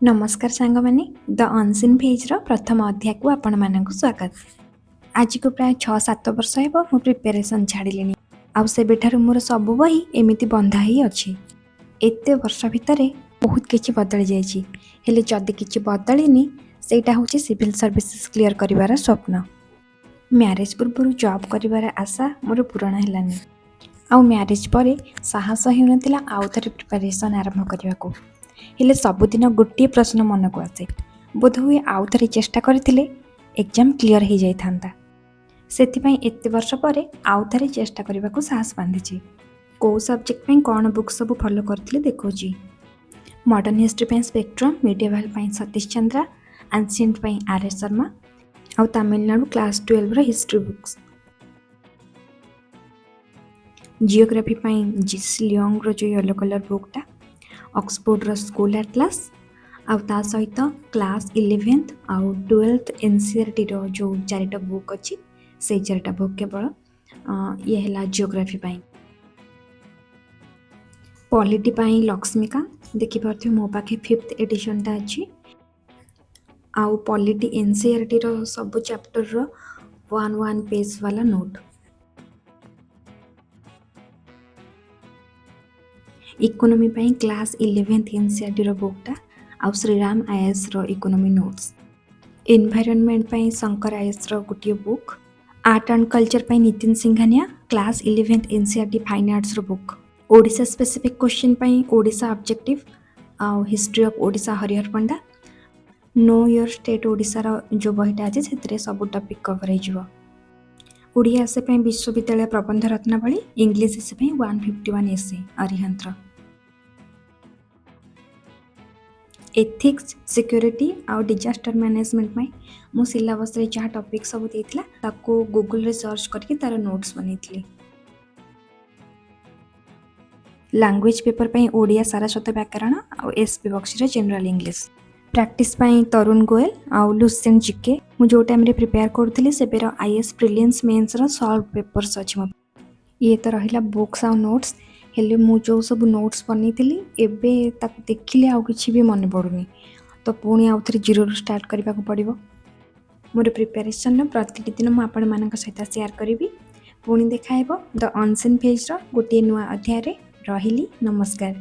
ନମସ୍କାର ସାଙ୍ଗମାନେ, ଦ ଅନସିନ୍ ଫେଜ୍ର ପ୍ରଥମ ଅଧ୍ୟାୟକୁ ଆପଣମାନଙ୍କୁ ସ୍ୱାଗତ। ଆଜିକୁ ପ୍ରାୟ 6-7 ବର୍ଷ ହେବ ମୁଁ ପ୍ରିପାରେସନ୍ ଛାଡ଼ିଲିଣି ଆଉ ସେବେଠାରୁ ମୋର ସବୁ ବହି ଏମିତି ବନ୍ଧା ହେଇ ଅଛି। ଏତେ ବର୍ଷ ଭିତରେ ବହୁତ କିଛି ବଦଳି ଯାଇଛି, ହେଲେ ଯଦି କିଛି ବଦଳିନି, ସେଇଟା ହେଉଛି ସିଭିଲ୍ ସର୍ଭିସେସ୍ କ୍ଲିୟର କରିବାର ସ୍ୱପ୍ନ। ମ୍ୟାରେଜ୍ ପୂର୍ବରୁ ଜବ୍ କରିବାର ଆଶା ମୋର ପୂରଣ ହେଲାନି ଆଉ ମ୍ୟାରେଜ୍ ପରେ ସାହସ ହେଉନଥିଲା ଆଉ ଥରେ ପ୍ରିପାରେସନ୍ ଆରମ୍ଭ କରିବାକୁ। ହେଲେ ସବୁଦିନ ଗୋଟିଏ ପ୍ରଶ୍ନ ମନକୁ ଆସେ, ବୋଧହୁଏ ଆଉ ଥରେ ଚେଷ୍ଟା କରିଥିଲେ ଏକ୍ଜାମ୍ କ୍ଲିୟର ହେଇଯାଇଥାନ୍ତା। ସେଥିପାଇଁ ଏତେ ବର୍ଷ ପରେ ଆଉ ଥରେ ଚେଷ୍ଟା କରିବାକୁ ସାହସ ବାନ୍ଧିଛି। କେଉଁ ସବଜେକ୍ଟ ପାଇଁ କ'ଣ ବୁକ୍ ସବୁ ଫଲୋ କରିଥିଲି ଦେଖାଉଛି। ମଡ଼ର୍ଣ୍ଣ ହିଷ୍ଟ୍ରି ପାଇଁ ସ୍ପେକ୍ଟ୍ରମ୍, ମିଡ଼ିଏଭାଲ୍ ପାଇଁ ସତୀଶ ଚନ୍ଦ୍ରା, ଆନ୍ସିଏଣ୍ଟ ପାଇଁ ଆର୍ ଏସ୍ ଶର୍ମା ଆଉ ତାମିଲନାଡ଼ୁ କ୍ଲାସ୍ 12ର ହିଷ୍ଟ୍ରି ବୁକ୍ସ। ଜିଓଗ୍ରାଫି ପାଇଁ ଜିସି ଲିଅଙ୍ଗର ଯେଉଁ ୟେଲୋ କଲର୍ ବୁକ୍ଟା, ଅକ୍ସଫୋର୍ଡ଼ର ସ୍କୁଲ ଆଟଲାସ୍ ଆଉ ତା ସହିତ କ୍ଲାସ୍ 11th ଆଉ 12th ଏନ୍ସିଆର୍ଟିର ଯେଉଁ ଚାରିଟା ବୁକ୍ ଅଛି, ସେଇ ଚାରିଟା ବୁକ୍ କେବଳ। ଇଏ ହେଲା ଜିଓଗ୍ରାଫି ପାଇଁ। ପଲିଟି ପାଇଁ ଲକ୍ଷ୍ମୀକାନ୍ତ, ଦେଖିପାରୁଥିବେ ମୋ ପାଖେ ଫିଫ୍ଥ ଏଡ଼ିସନ୍ଟା ଅଛି। ଆଉ ପଲିଟି ଏନ୍ସିଆର୍ଟିର ସବୁ ଚାପ୍ଟରର ୱାନ୍ ୱାନ୍ ପେଜ୍ ବାଲା ନୋଟ୍। ଇକୋନୋମି ପାଇଁ କ୍ଲାସ୍ 11th ଏନ୍ସିଆର୍ଟିର ବୁକ୍ଟା ଆଉ ଶ୍ରୀରାମ ଆଇଏଏସ୍ର ଇକୋନୋମି ନୋଟ୍ସ। ଏନଭାଇରନମେଣ୍ଟ ପାଇଁ ଶଙ୍କର ଆଇଏଏସ୍ର ଗୋଟିଏ ବୁକ୍। ଆର୍ଟ ଆଣ୍ଡ କଲଚର୍ ପାଇଁ Nitin Singhania, class 11th NCERT fine ଆର୍ଟ୍ସର book. Odisha specific question ପାଇଁ ଓଡ଼ିଶା ଅବଜେକ୍ଟିଭ୍ ଆଉ history of Odisha Harihar Panda. No your state ଓଡ଼ିଶାର ଯେଉଁ ବହିଟା ଅଛି, ସେଥିରେ ସବୁ ଟପିକ୍ କଭର୍ ହେଇଯିବ। ଓଡ଼ିଆ ଏସେ ପାଇଁ ବିଶ୍ୱବିଦ୍ୟାଳୟ ପ୍ରବନ୍ଧ ରତ୍ନାବଳୀ, ଇଂଲିଶ ଏସେ ପାଇଁ 151 ଏସେ ଅରିହନ୍ତର। ଏଥିକ୍ସ, ସିକ୍ୟୁରିଟି ଆଉ ଡିଜାଷ୍ଟର ମ୍ୟାନେଜମେଣ୍ଟ ପାଇଁ ମୁଁ ସିଲାବସ୍ରେ ଯାହା ଟପିକ୍ ସବୁ ଦେଇଥିଲା, ତାକୁ ଗୁଗୁଲରେ ସର୍ଚ୍ଚ କରିକି ତା'ର ନୋଟ୍ସ ବନେଇଥିଲି। ଲାଙ୍ଗୁଏଜ୍ ପେପର୍ ପାଇଁ ଓଡ଼ିଆ ସାରସ୍ୱତ ବ୍ୟାକରଣ ଆଉ ଏସ୍ ପି ବକ୍ସିର ଜେନେରାଲ ଇଂଲିଶ। ପ୍ରାକ୍ଟିସ୍ ପାଇଁ ତରୁଣ ଗୋଏଲ ଆଉ ଲୁସେଣ୍ଟ ଜିକେ। ମୁଁ ଯେଉଁ ଟାଇମ୍ରେ ପ୍ରିପେୟାର କରୁଥିଲି, ସେବେର ଆଇଏଏସ୍ ପ୍ରିଲିମ୍ସ ମେନ୍ସର ସଲ୍ଭ ପେପର୍ସ ଅଛି ମୋ। ଇଏ ତ ରହିଲା ବୁକ୍ସ ଆଉ ନୋଟ୍ସ। ହେଲେ ମୁଁ ଯେଉଁ ସବୁ ନୋଟ୍ସ ବନେଇଥିଲି, ଏବେ ତାକୁ ଦେଖିଲେ ଆଉ କିଛି ବି ମନେ ପଡ଼ୁନି। ତ ପୁଣି ଆଉ ଥରେ ଜିରୋରୁ ଷ୍ଟାର୍ଟ କରିବାକୁ ପଡ଼ିବ। ମୋର ପ୍ରିପାରେସନ୍ର ପ୍ରତିଟି ଦିନ ମୁଁ ଆପଣମାନଙ୍କ ସହିତ ସେୟାର କରିବି। ପୁଣି ଦେଖା ହେବ ଦ ଅନସିନ୍ ଫେଜ୍ର ଗୋଟିଏ ନୂଆ ଅଧ୍ୟାୟରେ। ରହିଲି, ନମସ୍କାର।